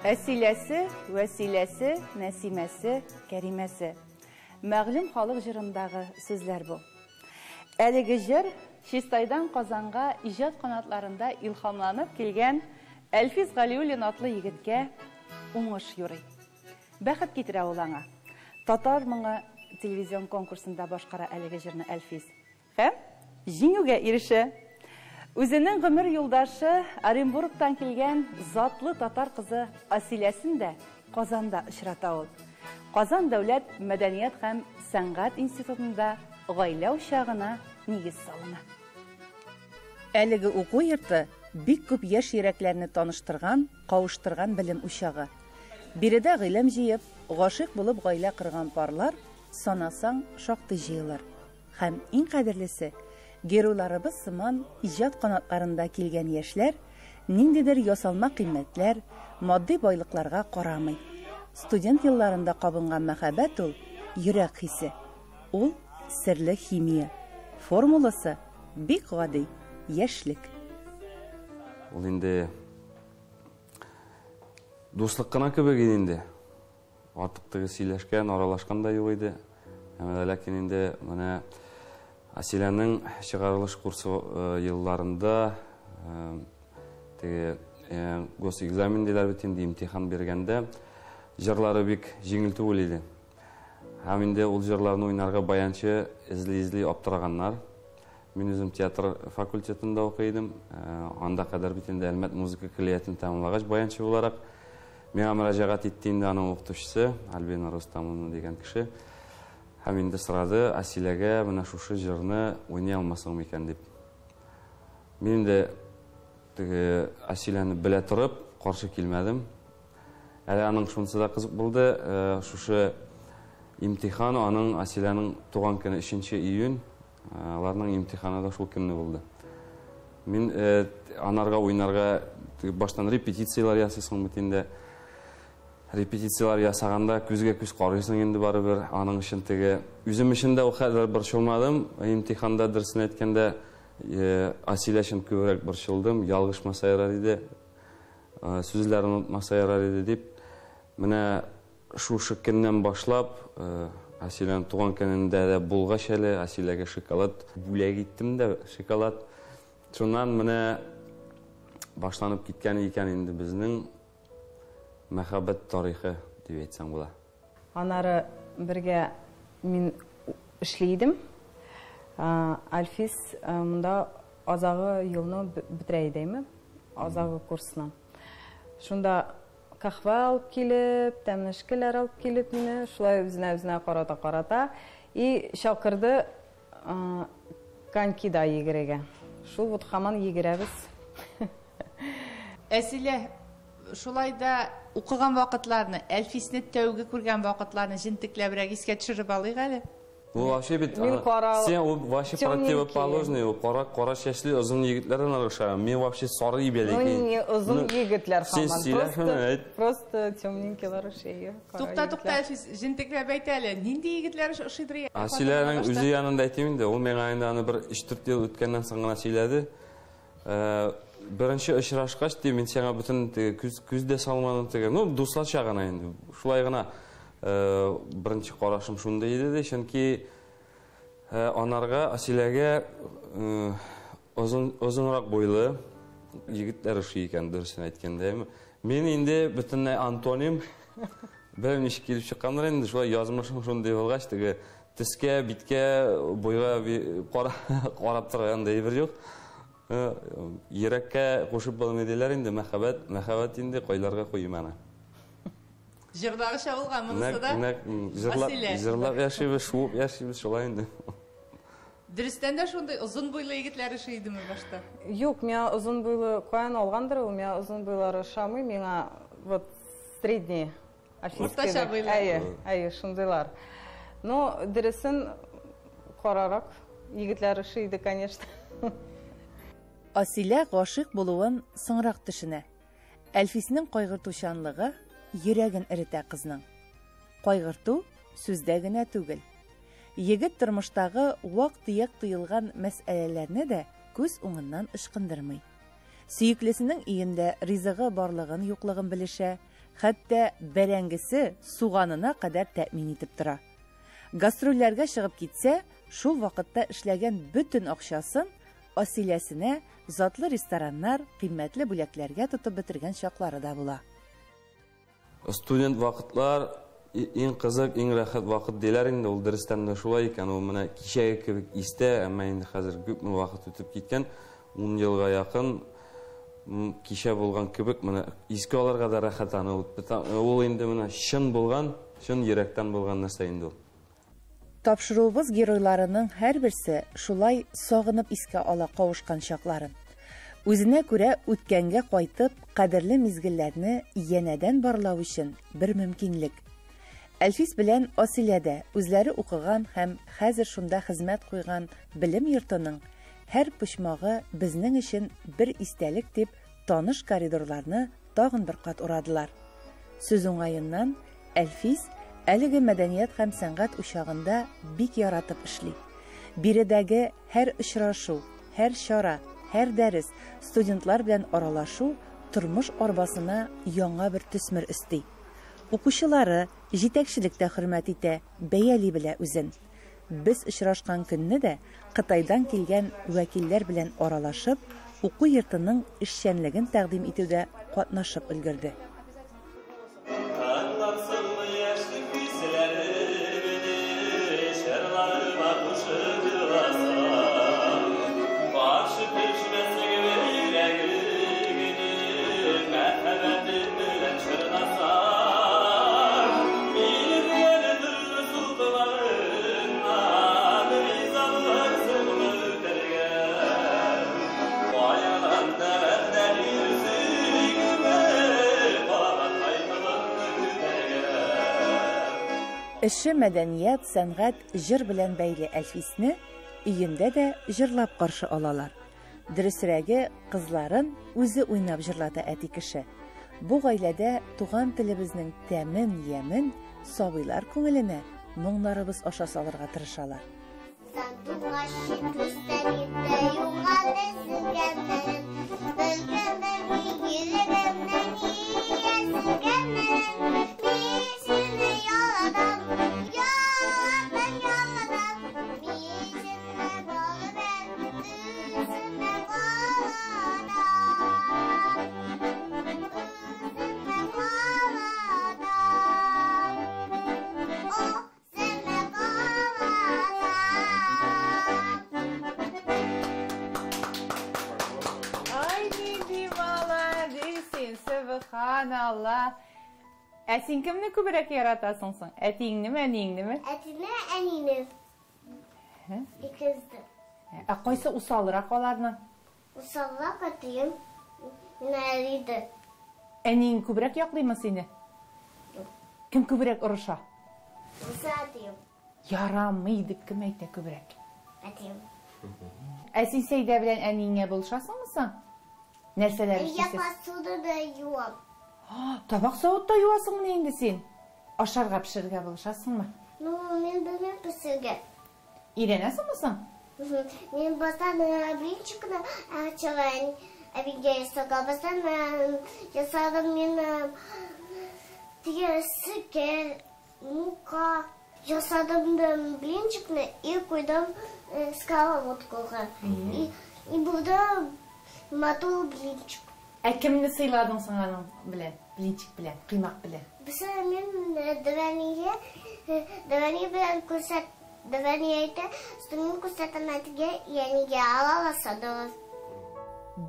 Әсиләсе, Вәсиләсе, Нәсимәсе, Кәримәсе. Мәгълүм халык җырындагы сүзләр бу. Әлеге җыр Чистайдан Казанга иҗат канатларында илһамланып килгән Әлфис Галиуллин атлы егеткә уңыш юрый. Бәхет китерә ул аңа. Татар моңы телевизион конкурсында башкара әлеге җырны Әлфис. Һәм җиңүгә ирешә. Үзенең гомер юлдашы Оренбургтан килгән затлы татар кызы Асиләсен дә Казанда очрата ул. Казан дәүләт мәдәният һәм сәнгать институтында гаилә учагына нигез салына. Әлеге уку йорты бик күп яшь йөрәкләрне таныштырган, кавыштырган белем учагы. Биредә гыйлем җыеп, гашыйк булып гаилә корган парлар, санасаң, шактый җыелыр. Һәм иң кадерлесе, геройларыбыз сыман иҗат канатларында килгән яшьләр ниндидер ясалма кыйммәтләр, матди байлыкларга карамый. Студент елларында кабынган мәхәббәт ул, йөрәк хисе. Ул, серле химия. Формуласы бик гади, яшьлек. Ул инде дуслык кына кебек иде инде. Артык теге сөйләшкән, аралашкан да юк иде. Әмма ләкин инде менә Асиләнең чыгарылыш курсы елларында теге госэкзамен диләр бит инде, имтихан биргәндә җырлары бик җиңел түгел иде. Һәм инде ул җырларны уйнарга баянчы эзли-эзли аптыраганнар. Мин үзем театр факультетында укый идем. Анда кадәр бит инде Әлмәт музыка көллиятен тәмамлагач баянчы буларак миңа мөрәҗәгать итте инде аның укытучысы Альбина Рустамовна дигән кеше. Һәм инде сорады, Асиләгә менә шушы җырны уйный алмасың микән дип. Мин инде теге Асиләне белә торып каршы килмәдем. Әле аның шунысы да кызык булды, шушы имтихан аның Асиләнең туган көне 3 июнь, аларның имтиханы да шул көнне булды. Мин анарга уйнарга баштан репетицияләр ясыйсың бит инде. Репетицияләр ясаганда күзгә күз карыйсың инде барыбер. Аның өчен теге үзем өчен дә ул хәзер борчылмадым. Имтиханда дөресен әйткәндә, Асилә өчен күбрәк борчылдым. Ялгышмаса ярар иде, сүзләрен онытмаса ярар иде дип. Менә шушы көннән башлап, Асиләнең туган көнендә дә булгач әле, Асиләгә шоколад бүләк иттем дә, шоколад. Шуннан менә башланып киткән икән инде безнең мәхәббәт тарихы дип әйтсәң була. Аннары бергә мин эшли идем. Альфис монда азагы елны бетерә иде, әйме? Азагы курсны. Шунда каһвә алып килеп, тәмнешкеләр алып килеп мине шулай үзенә-үзенә карата-карата и чакырды конькида йөгерергә. Шул вот һаман йөгерәбез. Әсилә, шулай да укыган вакытларны, Әлфисне тәүге күргән вакытларны җентекләбрәк искә төшереп алыйк әле. Ул вообще бит, Мин кара сен ул вообще темненький. Противоположный, ул кара, кара чәчле озын егетләрдән охшаган. Мин вообще сары ибәле Ну, икән. не озын Ну, егетләр син һаман. сөйлә Просто, шуны, әйт. просто темненькийлар ошый. Кара Тукта, тукта, егетләр. Әлфис, җентекләп әйт әле. Нинди егетләр ошыйдыр? Асиләнең үзе янында әйтим инде, ул миңа инде аны бер 3-4 ел үткәннән соң гына сөйләде. Беренче очрашкач, ди, мин сиңа бөтен теге күз, күз дә салмадым теге. Ну, дусларча гына инде. Шулай гына, беренче карашым шундый иде, ди, чөнки, анарга, Асиләгә, озын, озынрак буйлы егетләр ошый икән, дөресен әйткәндә. Мин инде бөтенләй антоним. Белмим ничек килеп чыккандыр инде, шулай язмышым шундый булгач, теге төскә, биткә, буйга карап торган да әйбер юк. Йөрәккә кушып булмый диләр инде, мәхәббәт, мәхәббәт инде кайларга куйым аны. Җырдагыча булган монысы да. Нәкъ, нәкъ, җырлап, Асилә. җырлап яшибез, шуып яшибез, шулай инде. Дөрестән дә шундый озын буйлы егетләр ошый идеме башта? Юк, миңа озын буйлы каян алгандыр ул, миңа озын буйлар ошамый, миңа вот средний Уртача буйлы. Әйе, әйе, шундыйлар. Но дөресен карарак егетләр ошый иде, конечно. Асилә гашыйк булуын соңрак төшенә. Әлфиснең кайгыртучанлыгы йөрәген эретә кызның. Кайгырту сүздә генә түгел. Егет тормыштагы вак-төяк тоелган мәсьәләләрне дә күз уңыннан ычкындырмый. Сөеклесенең өендә ризыгы барлыгын юклыгын белешә, Хәтта бәрәңгесе, суганына кадәр тәэмин итеп тора. Гастрольләргә чыгып китсә, шул вакытта эшләгән бөтен акчасын Асиләсенә затлы рестораннар, кыйммәтле бүләкләргә тотып бетергән чаклары да була. Студент вакытлар иң кызык, иң рәхәт вакыт диләр инде, ул дөрестән дә шулай икән. Ул менә кичәге кебек истә, әмма инде хәзер күпме вакыт үтеп киткән, 10 елга якын кичә булган кебек, менә искә алырга да рәхәт аны. Ул инде менә чын булган, чын йөрәктән булган нәрсә инде ул. Тапшыруыбыз геройларының һәрберсе шулай сагынып искә ала кавышкан чакларын. Үзенә күрә үткәнгә кайтып, кадерле мизгелләрне янәдән барлау өчен бер мөмкинлек. Әлфис белән Асилә дә үзләре укыган һәм хәзер шунда хезмәт куйган белем йортының һәр почмагы безнең өчен бер истәлек дип таныш коридорларны тагын бер кат урадылар. Сүз уңаеннан, Әлфис әлеге мәдәният һәм сәнгать учагында бик яратып эшли. Биредәге һәр очрашу, һәр чара, һәр дәрес, студентлар белән аралашу тормыш арбасына яңа бер төсмер өсти. Укучылары, җитәкчелек тә хөрмәт итә, бәяли белә үзен. Без очрашкан көнне дә Кытайдан килгән вәкилләр белән аралашып, уку йортының эшчәнлеген тәкъдим итүдә катнашып өлгерде. Эше мәдәният, сәнгать, җыр белән бәйле Әлфисне өендә дә җырлап каршы алалар. Дөресрәге, кызларын үзе уйнап җырлата әти кеше. Бу гаиләдә туган телебезнең тәмен, ямен сабыйлар күңеленә моңнарыбыз аша салырга тырышалар. Сандугач күздән иртә югалды сеңгәннәрем, Белгәннәр йөрәгемнең иясенгәннәрен. Мин сине яратам, яратам, яратам, Мин сине барыбер үземә каратам, Үземә каратам. Үземә каратам. Ай, нинди молодец син, сөбханалла. Ә син кемне күбрәк яратасың соң? Әтиеңнеме, әниеңнеме? Әтине, әнине. Икесен. Ә кайсы усалрак аларның? Усалрак әтием. Мине әриде. Әниең күбрәк яклыймы сине? Юк. Кем күбрәк орыша? Бусы әтием. Ярамый дип кем әйтә күбрәк? Әтием. Ә син Сәйдә белән әниеңә булышасыңмы соң? Нәрсәләр Әйе, эшлисез? посуда да юам. Табак савыт та юасыңмыни инде син? Ашарга пешерергә булышасыңмы? Ну, мин белмим пешерергә. Өйрәнәсеңме соң? Мин баштан блинчикны чыган әбигә ясарга баштан ясадым мин теге сикер, мука ясадым да блинчикны и куйдым сковородкага. И, и булды матур блинчик. Ә кемне сыйладың соң аның белән? Блинчик белән, коймак белән. Бесе мин дәвәнигә дәвәни белән күрсәт дәвәни әйтә, мин күрсәтәм әтигә, әнигә ала алса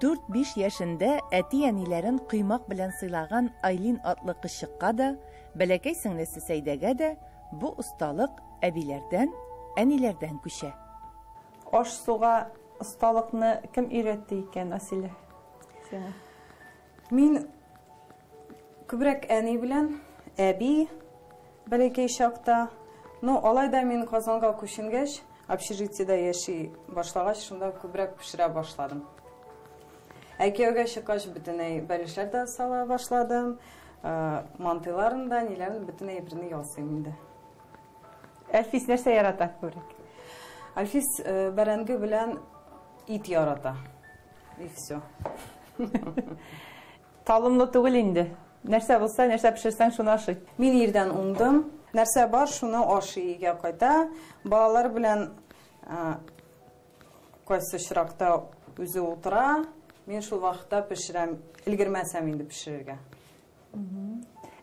4-5 яшендә әти-әниләрен коймак белән сыйлаган Айлин атлы кызчыкка да, бәләкәй сеңлесе Сәйдәгә дә бу осталык әбиләрдән, әниләрдән күчә. Аш-суга осталыкны кем өйрәтте икән, Асилә? Сиңа. Мин күбрәк әни белән, әби бәләкәй чакта. Ну, алай да мин Казанга күченгәч, общежитиедә яши башлагач, шунда күбрәк пешерә башладым. Ә кияүгә чыккач, бөтенләй бәлешләр дә сала башладым. Мантыйларын да, ниләрен бөтенләй берне ясыйм инде. Әлфис нәрсә ярата күбрәк? Әлфис бәрәңге белән ит ярата. И все. Талымлы түгел инде. Нәрсә булса, нәрсә пешерсәң, шуны ашый. Мин ирдән уңдым. Нәрсә бар, шуны ашый, өйгә кайта. Балалар белән кайсы очракта үзе утыра, мин шул вакытта пешерәм, өлгермәсәм инде пешерергә.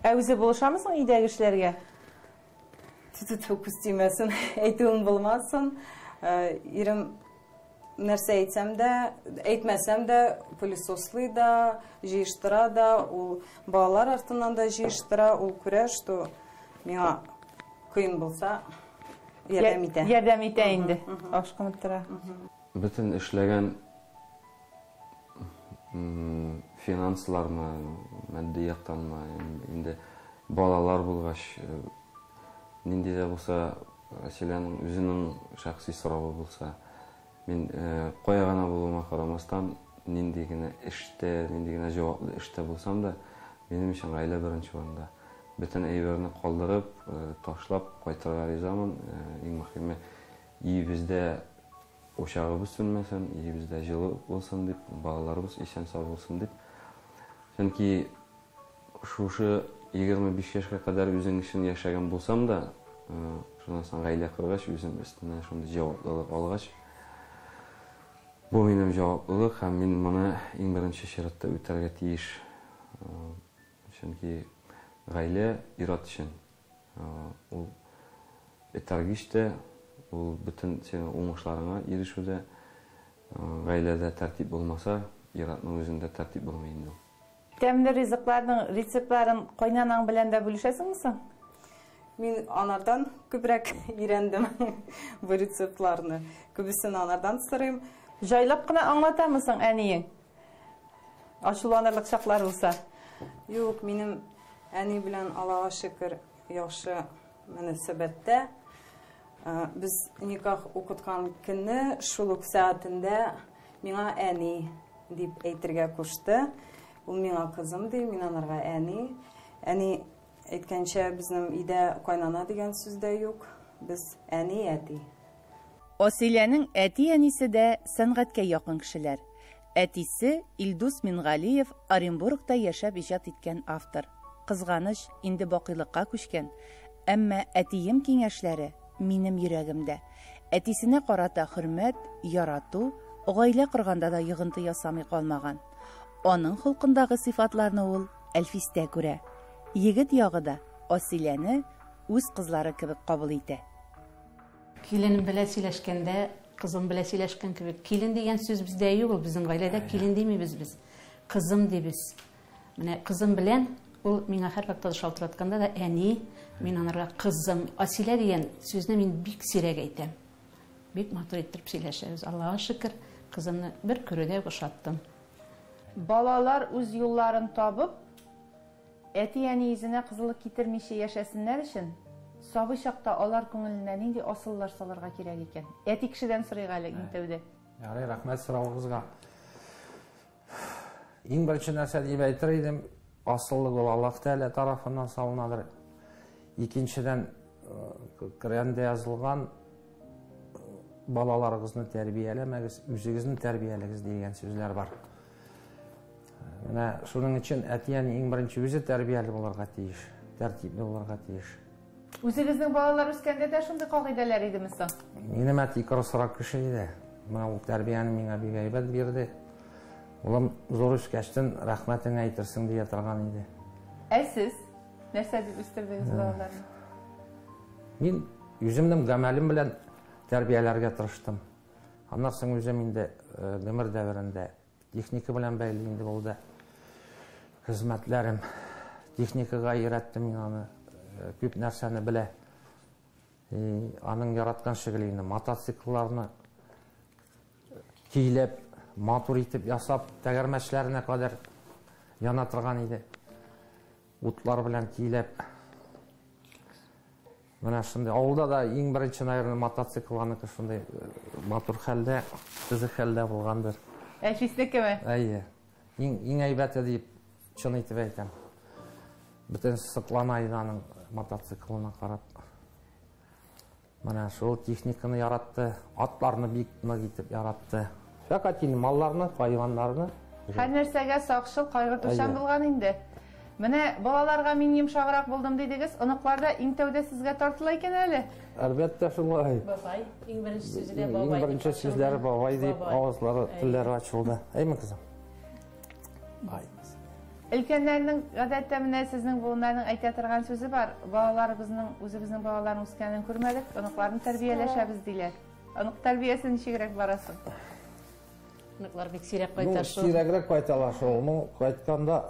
Ә үзе булышамы соң өйдәге эшләргә? Ту-ту-ту, күз тимәсен, әйтүем булмасын. Ирем нәрсә әйтсәм дә, әйтмәсәм дә, пылесослый да, җыештыра да, ул балалар артыннан да җыештыра, ул күрә, что миңа кыен булса, ярдәм итә. Ярдәм итә инде, ашкынып тора. Бөтен эшләгән финанслармы, матди яктанмы, инде балалар булгач, нинди дә булса Асиләнең үзенең шәхси соравы булса, мин кая гына булуыма карамастан, нинди генә эштә, нинди генә җаваплы эштә булсам да, минем өчен гаилә беренче урында. Бөтен әйберне калдырып, ташлап кайтырга ризамын. Иң мөһиме, өебездә учагыбыз сүнмәсен, өебездә җылы булсын дип, балаларыбыз исән-сау булсын дип. Чөнки шушы 25 яшькә кадәр үзең өчен яшәгән булсам да, шуннан соң гаилә коргач, үзем өстенә шундый җаваплылык алгач, бу минем җаваплылык һәм мин моны иң беренче чиратта үтәргә тиеш. Чөнки гаилә ир-ат өчен ул этәргеч тә, ул бөтен синең уңышларыңа ирешүдә. Гаиләдә тәртип булмаса, ир-атның үзендә тәртип булмый инде ул. Тәмле ризыкларның рецептларын кайнанаң белән дә бүлешәсеңме соң? Мин анардан күбрәк өйрәндем бу рецептларны. Күбесен анардан сорыйм. Җайлап кына аңлатамы соң әниең? Ачуланырлык чаклар булса? Юк, минем әни белән Аллага шөкер яхшы мөнәсәбәттә. Без никах укыткан көнне шул ук сәгатендә миңа әни дип әйтергә кушты. Ул миңа кызым ди, мин анарга әни. Әни әйткәнчә, безнең өйдә кайнана дигән сүз дә юк. Без әни, әти. Асиләнең әти-әнисе дә сәнгатькә якын кешеләр. Әтисе Илдус Мингалиев Оренбургта яшәп иҗат иткән автор. Кызганыч, инде бакыйлыкка күчкән. Әмма әтием киңәшләре минем йөрәгемдә. Әтисенә карата хөрмәт, ярату гаилә корганда да йогынты ясамый калмаган. Аның холкындагы сыйфатларны ул Әлфистә күрә. Егет ягы да Асиләне үз кызлары кебек кабул итә. Киленем белән сөйләшкәндә, кызым белән сөйләшкән кебек. Килен дигән сүз бездә юк ул, безнең гаиләдә килен димибез без. Кызым дибез. Менә кызым белән ул миңа һәрвакытта да шалтыратканда да әни, мин анарга кызым, Асилә дигән сүзне мин бик сирәк әйтәм. Бик матур иттереп сөйләшәбез. Аллаһка шөкер, кызымны бер күрүдә үк ошаттым. Балалар үз юлларын табып, әти-әни йөзенә кызыллык китермичә яшәсеннәр өчен, сабый чакта алар күңеленә нинди асыллар салырга кирәк икән? Әти кешедән сорыйк әле иң тәүдә. Ярый, рәхмәт соравыгызга. Иң беренче нәрсә дип әйтер идем, асыллык ул Аллаһ Тәгалә тарафыннан салынадыр. Икенчедән, Коръәндә язылган балаларыгызны тәрбияләмәгез, үзегезне тәрбияләгез дигән сүзләр бар. Менә шуның өчен әти-әни иң беренче үзе тәрбияле булырга тиеш, тәртипле булырга тиеш. Үзегезнең балалар үскәндә дә шундый кагыйдәләр идеме соң? Минем әти кырысрак кеше иде. Менә ул тәрбияне миңа бик әйбәт бирде. Улым зур үскәчтен рәхмәтеңне әйтерсең дия торган иде. Ә сез нәрсә дип үстердегез балаларны? Мин үземнең гамәлем белән тәрбияләргә тырыштым. Аннан соң үзем инде гомер дәверендә техника белән бәйле инде булды. Хезмәтләрем техникага өйрәттем мин аны, күп нәрсәне белә. Аның яраткан шөгыле инде мотоциклларны көйләп, матур итеп ясап, тәгәрмәчләренә кадәр яна торган иде. Утлар белән көйләп. Менә шундый авылда да иң беренче, наверное, мотоцикл аныкы шундый матур хәлдә, төзек хәлдә булгандыр. Әлфиснекеме? Әйе. Иң әйбәте дип чын итеп әйтәм. Бөтен соклана иде аның мотоциклына карап. Менә шул техниканы яратты, атларны бик нык итеп яратты. Фәкать инде малларны, хайваннарны. Һәр нәрсәгә сакчыл, кайгыртучан булган инде. Менә балаларга мин йомшаграк булдым дидегез, оныклар да иң тәүдә сезгә тартыла икән әле. Әлбәттә шулай. Бабай, иң беренче сүзе дә бабай. Иң беренче сүзләре бабай дип авызлары, телләре ачылды. Әйме, кызым? Ай. Өлкәннәрнең гадәттә менә сезнең буыннарның әйтә торган сүзе бар. Балаларыбызның, үзебезнең балаларның үскәнен күрмәдек, оныкларны тәрбияләшәбез диләр. Онык тәрбиясе ничегрәк бара соң? Оныклар бик сирәк кайта шул. Сирәгрәк кайталар шул. Ну, кайтканда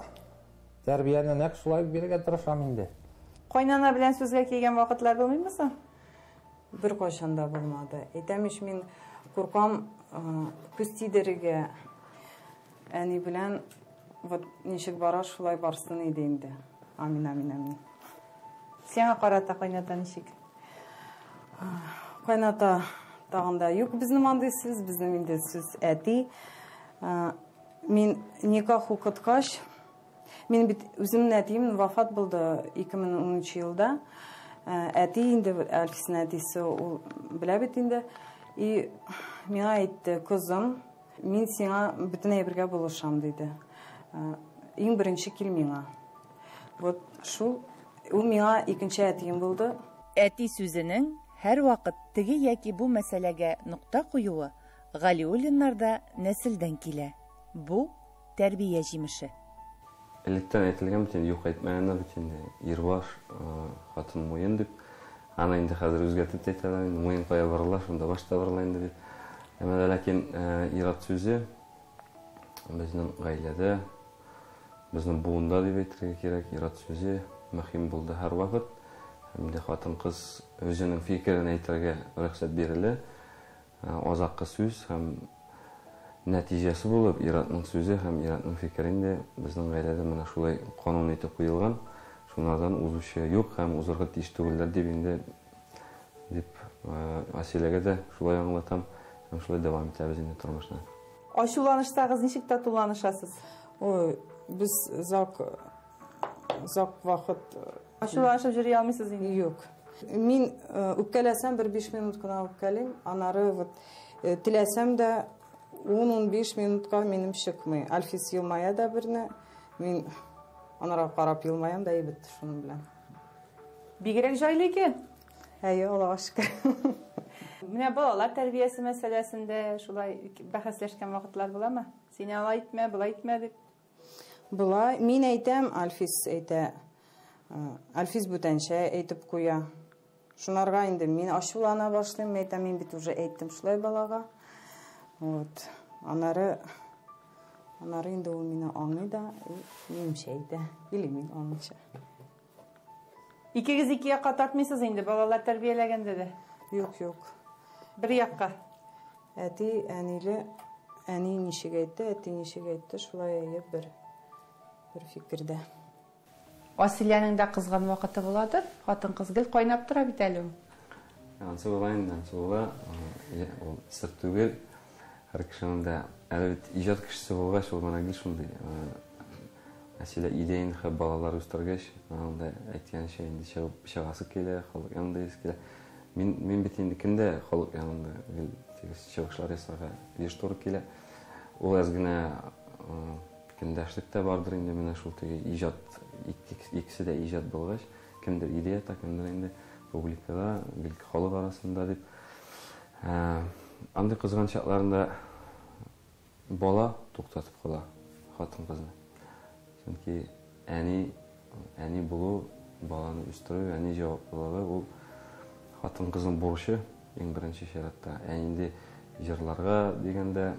тәрбияне нәкъ шулай бирергә тырышам инде. Кайнана белән сүзгә килгән вакытлар булмыймы соң? Беркайчан да булмады. Әйтәм ич, мин куркам күз тидерергә. Әни белән вот ничек бара, шулай барсын иде инде. Амин, амин, амин. Сиңа карата кайната ничек? Кайната тагын да юк безнең андый сүз, безнең инде сүз әти. Мин никах укыткач, мин бит үземнең әтием вафат булды 2010 елда. Әти инде, Әлфиснең әтисе, ул белә бит инде. И миңа әйтте, кызым, мин сиңа бөтен әйбергә булышам, диде. Иң беренче кил миңа. Вот шул, ул миңа икенче әтием булды. Әти сүзенең һәрвакыт теге яки бу мәсьәләгә нокта куюы Галиуллиннарда нәселдән килә. Бу тәрбия җимеше. Электән әйтелгән бит инде, юк әйтмәгәннәр бит инде, ир баш, хатын муен дип. Аны инде хәзер үзгәртеп тә әйтәләр инде, муен кая борыла, шунда баш та борыла инде дип. Әмма дә ләкин ир-ат сүзе безнең гаиләдә, безнең буында дип әйтергә кирәк, ир-ат сүзе мөһим булды һәрвакыт. Һәм инде хатын-кыз үзенең фикерен әйтергә рөхсәт бирелә. Азаккы сүз һәм нәтиҗәсе булып ир-атның сүзе һәм ир-атның фикере инде безнең гаиләдә менә шулай канун итеп куелган. Шунардан узучы юк һәм узырга тиеш түгелләр дип инде дип Асиләгә дә шулай аңлатам һәм шулай дәвам итәбез инде тормышны. Ачуланышсагыз ничек татуланышасыз? Ой, без озак, озак вакыт ачуланышып йөри алмыйсыз инде. Юк. Мин үпкәләсәм бер 5 минут кына үпкәлим, аннары вот теләсәм дә ун-унбиш минутка минем чыкмый. Альфис елмая да берне, мин анарга карап елмаям да, и бетте шуның белән. Бигрәк җайлы икән. Әйе, Аллага шөкер. Менә балалар тәрбиясе мәсьәләсендә шулай бәхәсләшкән вакытлар буламы? Син алай итмә, болай итмә дип. Була. Мин әйтәм, Альфис әйтә. Альфис бүтәнчә әйтеп куя. Шунарга инде мин ачулана башлыйм, мин әйтәм, мин бит уже әйттем шулай балага. Вот. Аннары, аннары инде ул мине аңлый да, минемчә әйтә. Или мин аңлыйча. Икегез ике якка тартмыйсыз инде балалар тәрбияләгәндә дә? Юк, юк. Бер якка. Әти, әниле, әни ничек әйтте, әти ничек әйтте, шулай әйе бер фикердә. Асиләнең дә кызган вакыты буладыр. Хатын-кыз гел кайнап тора бит әле ул. Ансы була инде, ансы була. Ул сер түгел. Һәр кешенең дә әле бит иҗат кешесе булгач, ул менә гел шундый. Асилә идеяны һәм балалар үстергәч, аның да әйткәнчә инде чыгып чыгасы килә, халык янында йөресе килә. Мин бит инде кемдә халык янында гел тигез чыгышлар ясарга еш туры килә. Ул әз генә көндәшлек тә бардыр инде менә шул теге иҗат, икесе дә иҗат булгач, кемдер идея та, кемдер инде публикада, гел халык арасында дип. Андый кызган чакларында бала туктатып кала хатын-кызны. Чөнки әни булу, баланы үстерү, әни җаваплылыгы ул хатын-кызның бурычы иң беренче чиратта. Ә инде җырларга дигәндә,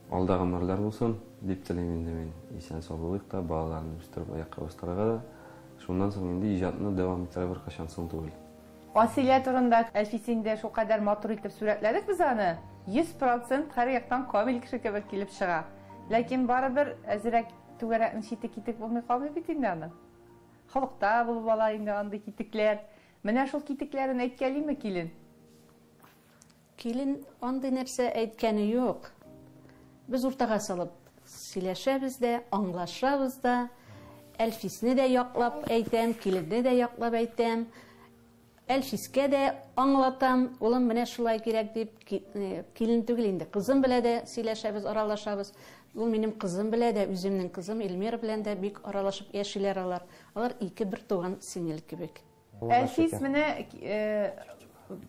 алда гомерләр булсын дип телим инде мин. Исән сау булыйк та, балаларны үстереп аякка бастырырга да. Шуннан соң инде иҗатны дәвам итәргә беркайчан соң түгел. Асилә турында Әлфис инде шулкадәр матур итеп сурәтләдек без аны. 100% һәр яктан камил кеше кебек килеп чыга. Ләкин барыбер әзрәк түгәрәкнең чите китек булмый калмый бит инде аны. Халыкта булып ала инде андый китекләр. Менә шул китекләрен әйткәлиме килен? Килен андый нәрсә әйткәне юк. Без уртага салып сөйләшәбез дә, аңлашабыз да. Әлфисне дә яклап әйтәм, киленне дә яклап әйтәм. Әлфискә дә аңлатам, улым, менә шулай кирәк дип, килен түгел инде, кызым белән дә сөйләшәбез, аралашабыз. Ул минем кызым белән дә, үземнең кызым Эльмира белән дә бик аралашып яшиләр алар. Алар ике бер туган сеңел кебек. Әлфис менә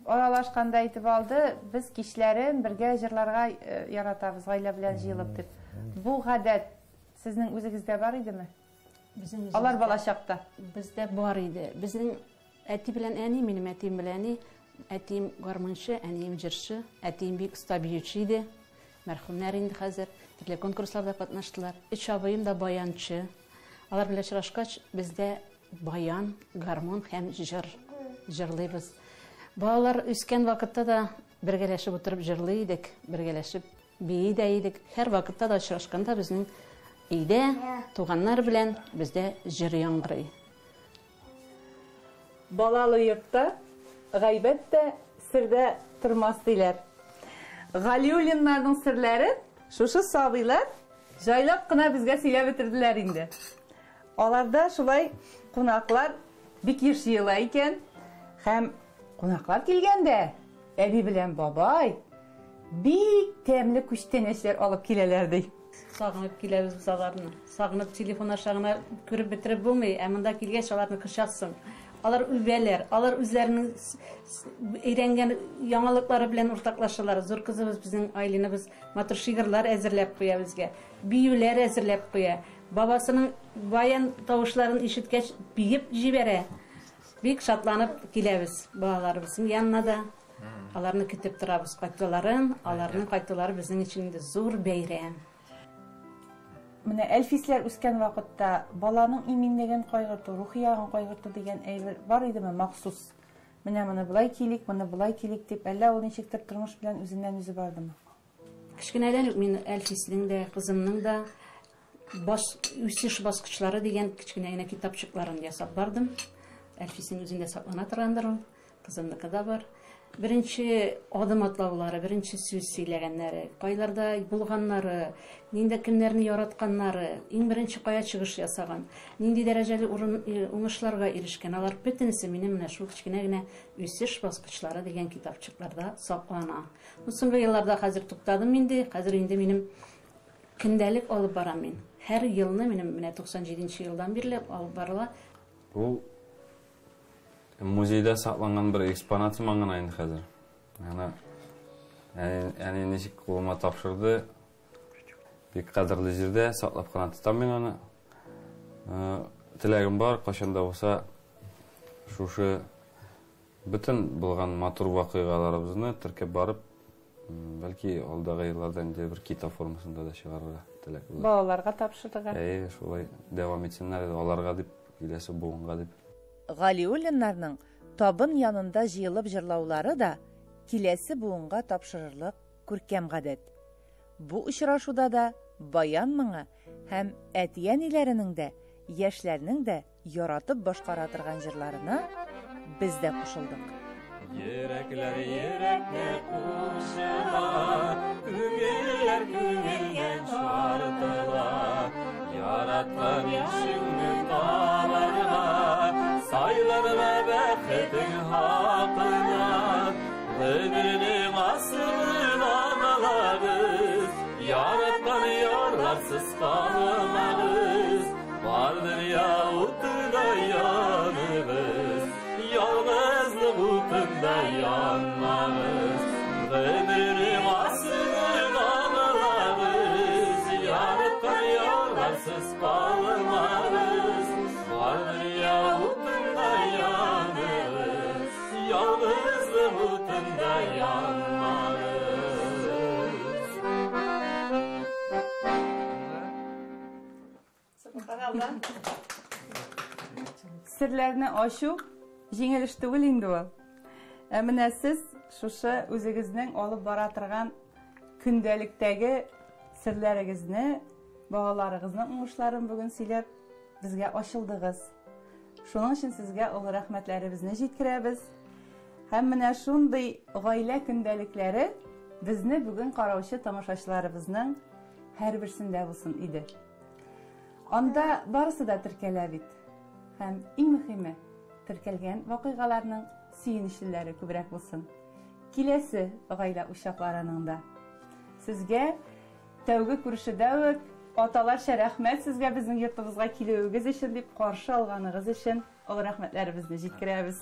аралашканда әйтеп алды, без кичләрен бергә җырларга яратабыз, гаилә белән җыелып дип. Бу гадәт сезнең үзегездә бар идеме? Безнең Алар балачакта. Бездә бар иде. Безнең әти белән әни, минем әтием белән әни, әтием гармунчы, әнием җырчы, әтием бик оста биюче иде. Мәрхүмнәр инде хәзер төрле конкурсларда катнаштылар. Өч абыем да баянчы. Алар белән очрашкач, бездә баян, гармун һәм җыр җырлыйбыз. Балалар үскән вакытта да бергәләшеп утырып җырлый идек, бергәләшеп бии дә идек. Һәр вакытта да очрашканда безнең өйдә туганнар белән бездә җыр яңгырый. Балалы йортта гайбәт тә, сер дә тормас диләр. Галиуллиннарның серләрен шушы сабыйлар җайлап кына безгә сөйләп бетерделәр инде. Аларда шулай кунаклар бик еш җыела икән. Һәм кунаклар килгәндә әби белән бабай бик тәмле күчтәнәчләр алып киләләр ди. Сагынып киләбез без аларны. Сагынып телефон аша гына күреп бетереп булмый, ә монда килгәч аларны кочасың. Алар үбәләр, алар үзләренең өйрәнгән яңалыклары белән уртаклашалар. Зур кызыбыз безнең Айлинабыз матур шигырьләр әзерләп куя безгә, биюләр әзерләп куя. Бабасының баян тавышларын ишеткәч, биеп җибәрә. Бик шатланып киләбез балаларыбызның янына да. Аларны көтеп торабыз кайтуларын, аларның кайтулары безнең өчен инде зур бәйрәм. Менә Әлфисләр үскән вакытта баланың иминлеген кайгырту, рухи ягын кайгырту дигән әйбер бар идеме махсус? Менә моны болай килик, моны болай килик дип, әллә ул ничектер тормыш белән үзеннән үзе бардымы? Кечкенәдән үк мин Әлфиснең дә, кызымның да баш үсеш баскычлары дигән кечкенә генә китапчыкларын ясап бардым. Әлфиснең үзендә саклана торгандыр ул, кызымныкы да бар. Беренче адым атлаулары, беренче сүз сөйләгәннәре, кайларда булганнары, нинди кемнәрне яратканнары, иң беренче кая чыгыш ясаган, нинди дәрәҗәле урын уңышларга ирешкән, алар бөтенесе минем менә шул кечкенә генә үсеш баскычлары дигән китапчыкларда саклана. Бу соңгы елларда хәзер туктадым инде, хәзер инде минем көндәлек алып барам мин. Һәр елны минем менә 97 елдан бирле алып барыла. Ул музейда сакланган бер экспонат сыман гына инде хәзер. Аны әни ничек кулыма тапшырды, бик кадерле җирдә саклап кына тотам мин аны. Теләгем бар, кайчан да булса шушы бөтен булган матур вакыйгаларыбызны теркәп барып, бәлки алдагы елларда инде бер китап формасында да чыгарырга теләк булыр. Балаларга тапшырырга. Әйе, шулай дәвам итсеннәр иде, аларга дип, киләсе буынга дип. Галиуллиннарның табын янында җыелып җырлаулары да киләсе буынга тапшырырлык күркәм гадәт. Бу очрашуда да баян моңы һәм әти-әниләренең дә, яшьләрнең дә яратып башкара торган җырларына без дә кушылдык. Йөрәкләр йөрәккә кушыла, күңелләр күңелгә тартыла. Яраткан ишеңне табарга, сайланма бәхетең хакына. Гомернең асылын аңлагыз, яраткан ярларсыз калмагыз. Бар дөнья утында яныгыз, ялгызлык утында янмагыз. Гомернең асылын аңлагыз, яраткан ярларсыз калмагыз. Бар дөнья утында яныгыз, ялгызлык утында янмагыз. Серләрне ачу җиңел эш түгел инде ул. Ә менә сез шушы үзегезнең алып бара торган көндәлектәге серләрегезне, балаларыгызның уңышларын бүген сөйләп безгә ачылдыгыз. Шуның өчен сезгә олы рәхмәтләребезне җиткерәбез. Һәм менә шундый гаилә көндәлекләре безне бүген караучы тамашачыларыбызның һәрберсендә булсын иде. Анда барысы да теркәлә бит. Һәм иң мөһиме, теркәлгән вакыйгаларның сөенечлеләре күбрәк булсын. Киләсе гаилә учакларының да. Сезгә тәүге күрешүдә үк аталарча рәхмәт сезгә безнең йортыбызга килүегез өчен дип каршы алганыгыз өчен олы рәхмәтләребезне җиткерәбез.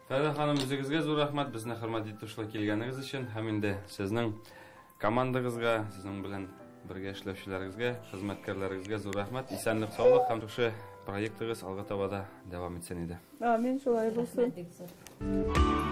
Фәридә ханым, үзегезгә зур рәхмәт, безне хөрмәт итеп шулай килгәнегез өчен һәм инде сезнең командагызга, сезнең белән бергә эшләүчеләрегезгә, хезмәткәрләрегезгә зур рәхмәт. Исәнлек, саулык һәм шушы проектыгыз алга таба да дәвам итсен иде. Амин, шулай булсын. Рәхмәт бик зур.